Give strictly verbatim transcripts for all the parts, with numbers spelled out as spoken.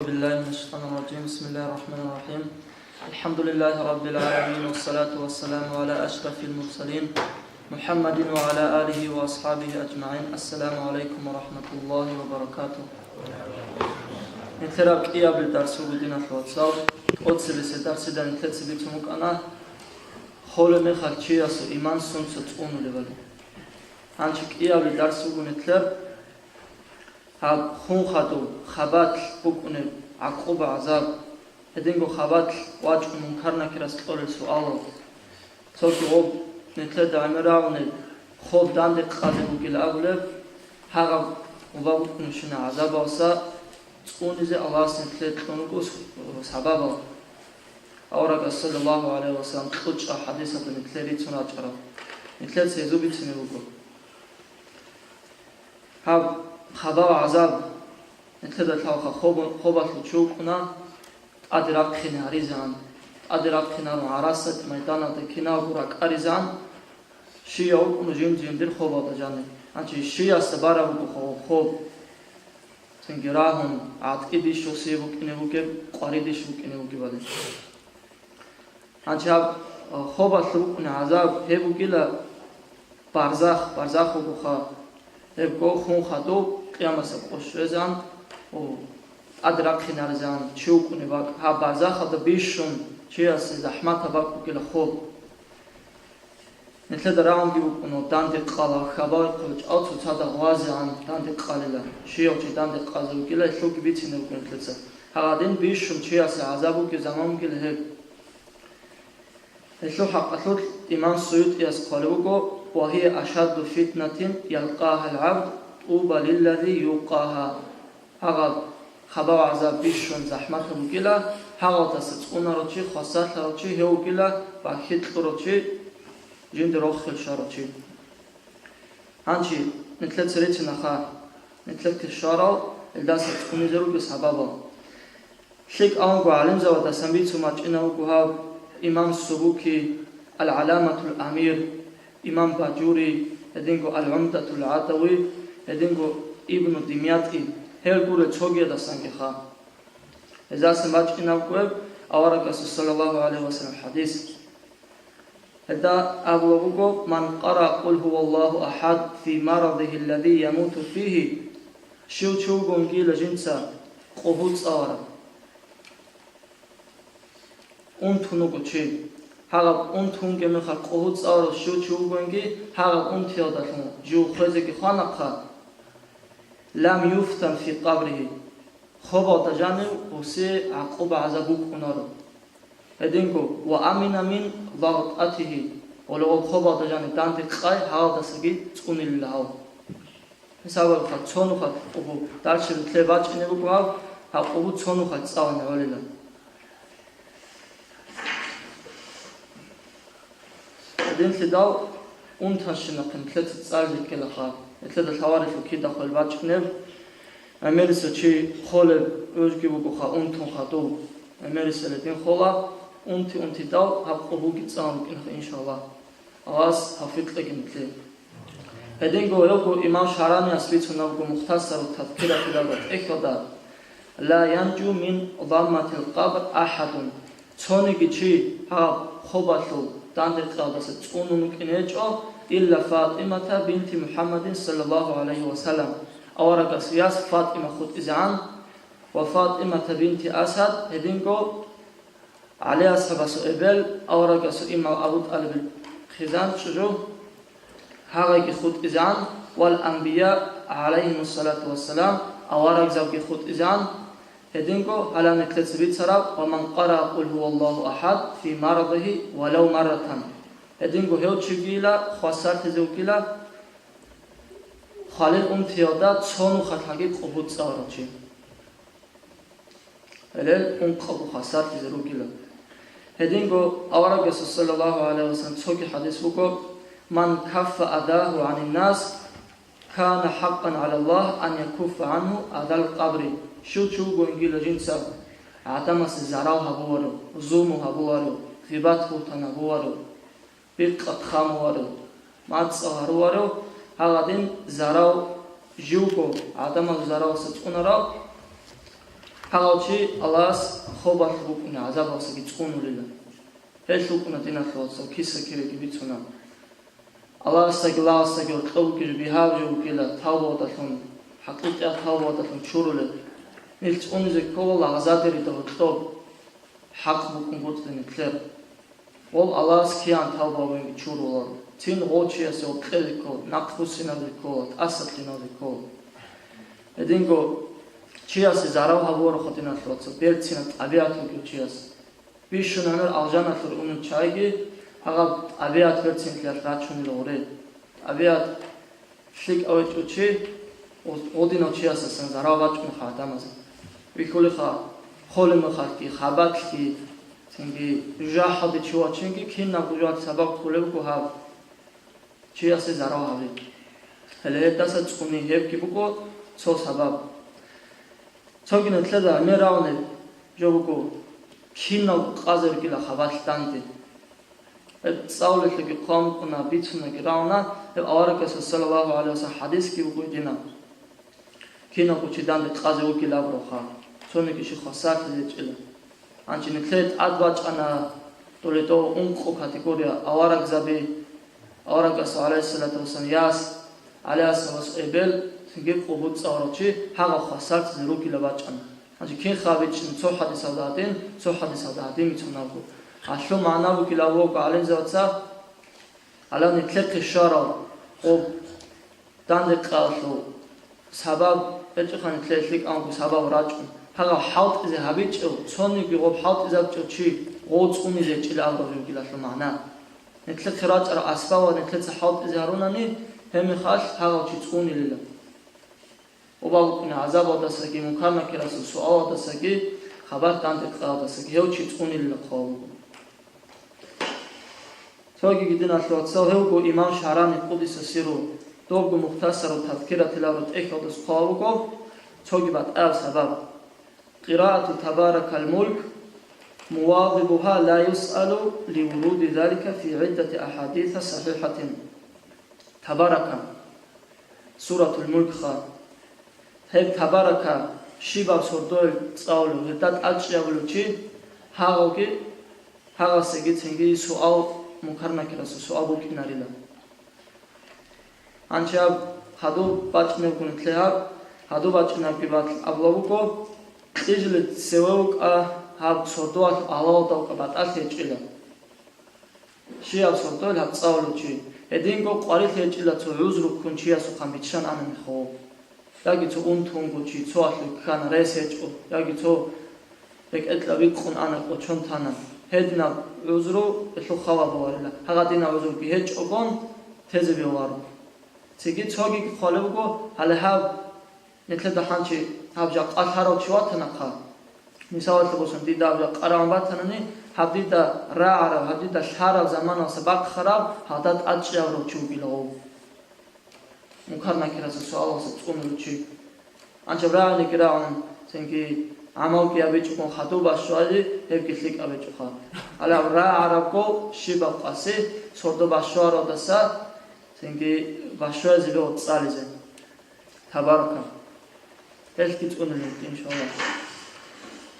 بالله من الشيطان الرجيم. بسم الله الرحمن الرحيم. الحمد لله رب العالمين، والصلاة والسلام على أشرف المرسلين محمد وعلى آله وأصحابه أجمعين. السلام عليكم ورحمة الله وبركاته. Нилъераб кӀиябил дарс буго, диналъул вацал. ТӀоцебесеб дарсида нилъеца бицун букӀана холеб мехалъ чиясул иман сунца цӀунулебали. Гьанчи кӀиябил дарс буго нилъер гьаб хун хадуб, хабалъ букӀунеб гӀакъуба-гӀазаб, гьединго хабалъ вачӀун Мункар-Накирас кьолел суалал. Цоги гъоб нилъеда гӀемер рагӀунеб хоб данде къазе бугила абулеб, гьагъаб гъоба букӀунебщина гӀазабалса цӀунизе Аллагьас нилъее кьун руго сабабал. Аварагас, саллаллагьу гӀалайгьи ва саллам, кьучӀаб хӀадисалда нилъее рицун рачӀарал, нилъеца гьезул бицине буго. Гьаб хабал-гӀазаб нилъеда лъалха хоб-, хобалъул чи вукӀуна, тӀаде рахъине гьаризегӀан, тӀаде рахъинарун гӀарасат майданалда киналго ракӀаризегӀан, щияв вукӀуна жиндир хобалда жаниб. Гьанчи щиясда бараб буго хоб, цинги рагьун, гӀатӀидищ восие букӀине бугеб, къваридищ букӀине бугебали. Гьанчи гьаб, а, хобалъ букӀуна гӀазаб, гьеб бугила барзах, барзах бугоха, гьебго хун хадуб, къиямасеб къо щвезан, о, тӀад рахъинаризан, чи вукӀунеб бакӀ, гьаб барзахалда бищун чиясе захӀматаб бакӀ бугила хоб. Нилъеда рагӀунги букӀуна, данде къала, хьабал хъулчӀал цоцазда гъвазегӀан данде къалила, щияв чи данде къазе вугила, гьелъулги бицине вугин нилъеца. Гьагъадин бищун чиясе гӀазаб бугеб заман бугила гьеб. Гьелъул хӀакъалъулъ имам СуютӀияс хъвалеб буго: «Ва гьия ашадду фитнатин ялкъагьал гӀабд, тӀуба лиллади юлкъагьа». Гьагъаб хабал-гӀазаб бищун захӀматаб бугила, гьагъалдаса цӀунаро чи, хвасарлъаро чи гьев вугила, бахӀи кьуро чи, жинда рохел щваро чи. Гьанчи нилъеца рицина ха, нилъеца щварал, илдаса цӀунизе ругел сабабал. ЛъикӀ аванго гӀалимзабаздасан бицун бачӀинав вуго гьав имам Субуки, ал-ГӀаламатул Амир, имам Бажури, гьединго ал-ГӀумдатул ГӀатӀави, гьединго Ибну ДимятӀи, гьел гурел цогиядасанги ха. Гьезасан бачӀинаб буго гьеб аварагасул саллаллагьу гӀалайгьи ва саллам хӀадис. Гьелда абулаб буго: «Ман къараа Къул гьуваллагьу ахӀад фи марадигьи ллади ямуту фигьи», щив чи вугонгила жинца къо гьуцӀаварав, унтун вуго чи. Гьагъаб унтун вугеб мехалъ къо гьуцӀаварав щив чи вугониги, гьагъаб унтиялдалъун жив хвезеги хванахъа, «лам юфтан фи къабригьи», хобалда жанив гьесие гӀакъуба-гӀазаб букӀунаро. Гьединго, «ва амина мин лагътӀатигьи», гьоло гъоб хобалда жанив данде къай гьалдасаги цӀунилила гьав. Гьесабалха цонухъа къо гьу, дальше нилъее бачӀине буго гьав, гьаб къо гьу цонухъа цӀалани гӀолила. Гьединлъидал унтанщинахъе нилъеца цӀализе ккелаха, нилъеда лъаварилъул кида хвел бачӀунеб, гӀемерисев чи холеб гӀужги бугоха, унтун хадуб. ГӀемерисел гьедин хола, унти-унтидал гьаб къо гьуги цӀалун рукӀинаха, иншаллагь. Аллагьас тавфикъ кьеги нилъее. Гьединго гьебго имам ШагӀраниялъ бицунеб буго Мухтасару Тазкиратилда тӀехьалда: «Ла янжу мин замматил къабр ахӀадун». Цониги чи гьаб хобалъул дандекъиялдаса цӀунун вукӀине гьечӀо, илла ФатӀимата бинти МухӀаммадин саллаллагьу гӀалайгьи ва саллам, аварагас яс ФатӀима хутӀизегӀан, ва ФатӀимата бинти Асад, гьединго ГӀали асхӀабасул эбел, аварагасул имам Абу ТӀалибил хъизан чӀужу, гьагъайги хутӀизегӀан, вал анбия, гӀалайгьимуссалату вассалам, аварагзабги хутӀизегӀан, гьединго гьале нилъеца бицараб: «Ва ман къараа Къул гьуваллагьу ахӀад фи марадигьи валав марратан». Гьединго гьев чигийила, хвасарлъизе вугила, хвалил унтиялда цо нухалъ гьаги къо гьуцӀаварав чи. Гьелел ункъабго хвасарлъизе ругила. Гьединго аварагасул саллаллагьу гӀалайгьи ва саллам цоги хӀадис буго: «Ман каффа адагьу гӀанин нас, кана хӀакъан гӀалаллагь ан якуффа гӀангьу адал къабри». Щив чи вугонгила жинца гӀадамасе зарал гьабуларо, зулму гьабуларо, гъибат-бугьтан гьабуларо, бикъа-хъамуларо, мацӀал гьаруларо, гьагъадин зарал, живго гӀадамазул заралса цӀунарал, Гьав чи Аллагьас хобалъ букӀуна, гӀазабалдасаги цӀунулила. Гьелъ букӀуна, диналъул вацал, киса-кибеги бицуна. Аллагьасдаги лагъасдаги гьоркьоб бугеб жо бигьа жо бугила тавбаялдалъун, хӀакъикъияб тавбаялдалъун чурулел. Нилъ цӀунизе ккола лагъзадерида гьоркьоб, хӀакъ букӀунгутӀи нилъер. Гъов Аллагьас киян тавба гьабунги чуруларо. Цин гъов чиясе гьоркьезе ккола, нахъбуссиназе ккола, тӀасалъиназе ккола. Гьединго чиясе зарал гьабуарухъ, диналъул вацал, берцинаб тӀабигӀат бугев чияс. Бищун гӀемер алжаналъур унев чагӀиги гьагъаб тӀабигӀат берцинлъиялъ рачунел гъуре. ТӀабигӀат лъикӀав гьечӀев чи гъодинав чиясасан зарал бачӀунеха гӀадамазе. Вихьулеха холеб мехалъги, хабалъги, цинги жужахӀалде чи вачинги, кинабго жоялъ сабаб кколеб буго гьаб чиясе зарал гьаби. Гьеле гьебдаса цӀуни гьебги буго цо сабаб. Цоги нилъеда гӀемер рагӀунеб жо буго, киналго къазе ругила хабалъ данде. Гьеб цӀалулелъулги хъван букӀуна, бицунаги рагӀуна, гьеб аварагасул, саллаллагьу гӀалайгьи вассалам, хӀадисги буго гьединаб. Киналго чи данде къазе вугилан абурабха, цониги чи хвасарлъизе гьечӀила. Гьанже нилъее тӀад бачӀана доле дов ункъо категория аварагзаби, аварагасул, гӀалайгьиссалату вассалам, яс, ГӀалиясул вас эбел, цинги къуллъу цӀаларав чи гьагъав хвасарлъизе ругила бачӀана. Гьанже кинха бичӀчӀин цо хӀадисалда гьадин, цо хӀадисалда гьадин бицунабго. Гьалъул магӀна бугилан вуго гӀалимзабаца, гьале нилъехъе щварал гъоб данде къаялъул сабаб гьечӀоха, нилъее лъикӀабго сабаб рачӀун, гьагъав хӀалтӀизе гьабичӀев, цониги гъоб хӀалтӀизабичӀев чи гъов цӀунизе гьечӀила абураб жо бугилан гьалъул магӀна. Нилъехъе рачӀарал асбабал нилъеца хӀалтӀизе гьарунани, гьебмехалъ гьагъав чи цӀунилила. Гъоб букӀуна гӀазабалдасаги, Мункар-Накирасул суалалдасаги, хабар данде къаялдасаги гьев чи цӀунилила хъван буго. Цогиги, диналъул вацал, гьевго имам ШагӀрани, къуддиса сирругьу, добго Мухтасару Тазкиратил абураб тӀехьалдаса хъван буго цоги батӀияб сабаб: «Къираату Табаракал Мулк мувазибугьа ла юсъалу ли вуруди залика фи гӀиддати ахӀадиса сахӀихӀатин». Табарака, Суратул Мулкха. Гьеб Табарака щибаб сордоялъ цӀалулев, гьелда тӀадчӀей гьабулев чи, гьагъавги, гьагъасеги цинги суал, Мункар-Накирасул суал букӀинарила. Гьанже гьаб хадуб бачӀунеб буго нилъее гьаб, хадуб бачӀунебги батӀ абулеб буго, кьижулеб цеве вукӀа, гьаб сордоялъ гьалалда вукӀа, батӀалъи гьечӀила. Щибаб сордоялъ гьаб цӀалулев чи, гьединго къварилъи гьечӀила цо гӀузру ккун чиясухъан биччан ана мехалъ. Яги цо унтунго чи, цоялъул ккана рес гьечӀо, яги цо рекӀелъа бикъун ана, кӀочон тана. Гьединаб гӀузру гьелъул хал гьабуларила, гьагъадинаб гӀузруги гьечӀогон тезе бегьуларо. Цинги цогиги хъвалеб буго, гьале гьаб Нилъеда гьанже гьаб жакъа лъарав чи ватанахъа. Мисалалъе босун, дида гьаб жакъа рагӀун батанани, гьаб дида рагӀарав, гьаб дида лъараб заманалъа бахъарав, гьалда тӀадчӀей гьабурав чи вугила гъов. Мункар-Накирасул суалалъа цӀунулев чи. Гьанже рагӀаниги рагӀун, цинги гӀамалги гьабичӀого хадуб бащвазе, гьебги лъикӀаб гьечӀоха. Гьале гьаб рагӀарабго щибаб къаси сордо бащваралдаса, цинги бащвазе бегьу цӀализе. Табарака. Гьелъги цӀунулеб, иншаллагь.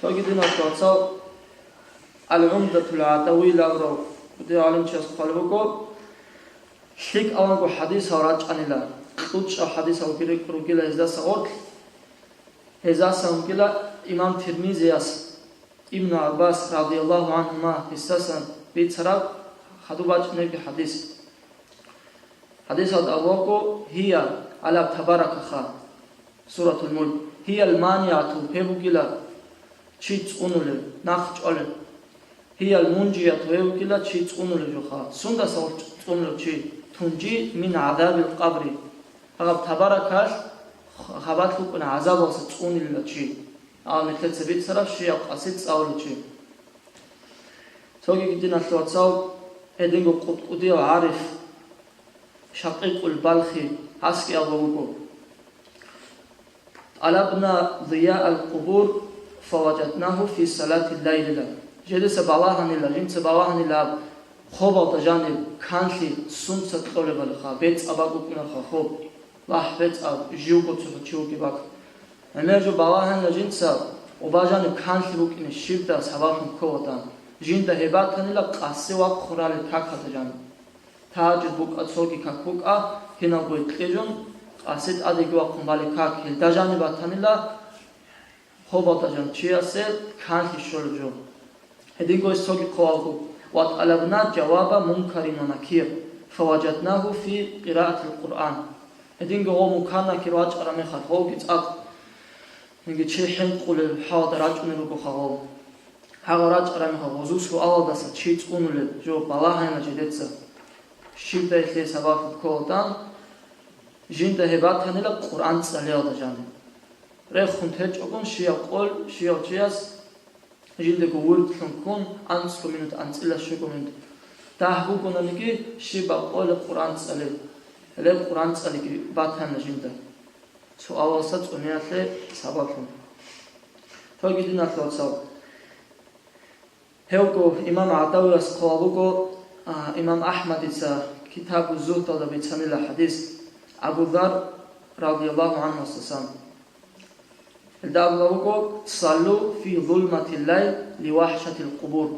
Цоги, диналъул вацал, Ал-ГӀумдатул ГӀатӀавиялъ абурав кӀудияв гӀалимчияс хъвалеб буго, лъикӀаланго хӀадисал рачӀанила, кьучӀав хӀадисал ругила гьездаса гъорлъ, гьездасан ругила имам Тирмизияс Ибну ГӀаббас, радияллагьу гӀанхума, гьесдасан бицараб хадуб бачӀунебги хӀадис. ХӀадисалда абуго: «Гьия», гьалаб Табаракаха, Суратул Мулк, «гьиял манияту», гьеб бугила чи цӀунулев, нахъ чӀвалев. «Гьиял мунжияту», гьеб бугила чи цӀунулев жоха. Сундаса гъорлъ цӀунулев чи? «Тунжи мин гӀазабил къабри». Гьаб Табаракалъ хабалъ букӀуна гӀазабалъа цӀунилила чи. Гьал нилъеца бицараб щибаб къаси цӀалулев чи. Цогиги, диналъул вацал, гьединго кӀудкӀудияв гӀариф Шакъикъул Балхи гьасги абулеб буго: «ТӀалабна зияал къубур, фаважаднагьу фи салатил лайли». Жидеца балагьанила, жинца балагьанила гьаб хобалда жаниб канлъи сунца кьолебали ха, бецӀаб букӀунарха хоб. Лахь бецӀаб, живго цохӀо чи вугеб бакӀ. Гьебмехалъ жо балагьанила жинца, Къоба жаниб канлъи букӀине щибда сабаблъун кколадан, жинда гьеб батанила къаси вахъун ралел какалда жаниб. Тажид букӀа, цоги как букӀа, киналго кьижун, къаси тӀадеги вахъун балел как, гьелда жаниб батанила хобалда жан чиясе канлъи щолеб жо. Гьединго гьес цоги хъвалго: «Ва тӀалабна жаваба Мункарин ва Накир, фаважаднагьу фи къираатил Къуръан». Гьединго гъов Мункар-Накир вачӀараб мехалъ, гъовги цӀакъ, гьенги чи хӀинкъулеб хӀалда рачӀунел ругоха гъов. Гьагъав рачӀараб мехалъ, гъозул суалалдаса чи цӀунулеб жо балагьайна жидеца. Щибдай лъей сабаблъун кколадан, жинда гьеб батанила Къуръан цӀалиялда жаниб. Рехун течӀогун щияв къол, щияв чияс жиндаго вирдлъун ккун, анцӀго минут, анцӀила щуго минут дагь бугонаниги, щибаб къолеб Къуръан цӀалеб, гьелеб Къуръан цӀалиги батана жинда, суалалдаса цӀуниялъе сабаблъун. Цоги, диналъул вацал, гьевго имам ГӀатӀавияс хъвалеб буго, а, имам АхӀмадица Китабу Зугьдалда бицанила хӀадис, Абу Зар радияллагьу гӀанхуасдасан. Гьелда абулеб буго: «Саллу фи зулматил лайл ли вахӀшатил къубур».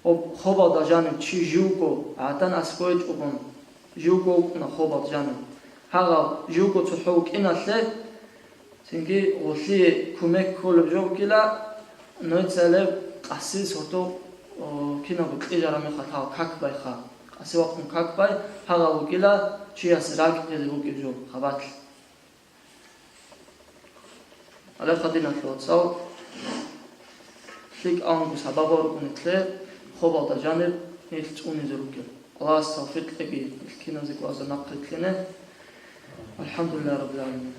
Хоб-, хобалда жанив чи живго гӀадан аскӀовечӀогун, живго вукӀуна хобалда жанив. Гьагъав живго цохӀо вукӀиналъе, цинги гъолъие кумек кколеб жо вукӀила, нойцалеб къаси сордо, о, кинабго кьижараб мехалъ гьав как байха. Къаси вахъун как бай, гьагъав вукӀила чияс ракӀ гьезе вукӀеб жо, хабалъ. Гьале, диналъул вацал, лъикӀ авунго сабаб барукӀунеблъи хобалда жанир нилъ цӀунизе ругел. Аллагьас тавфикъ кьеги, нилъ киназего аза нахъ рилълъине. АлхӀамдулиллагьи раббил гӀаламин.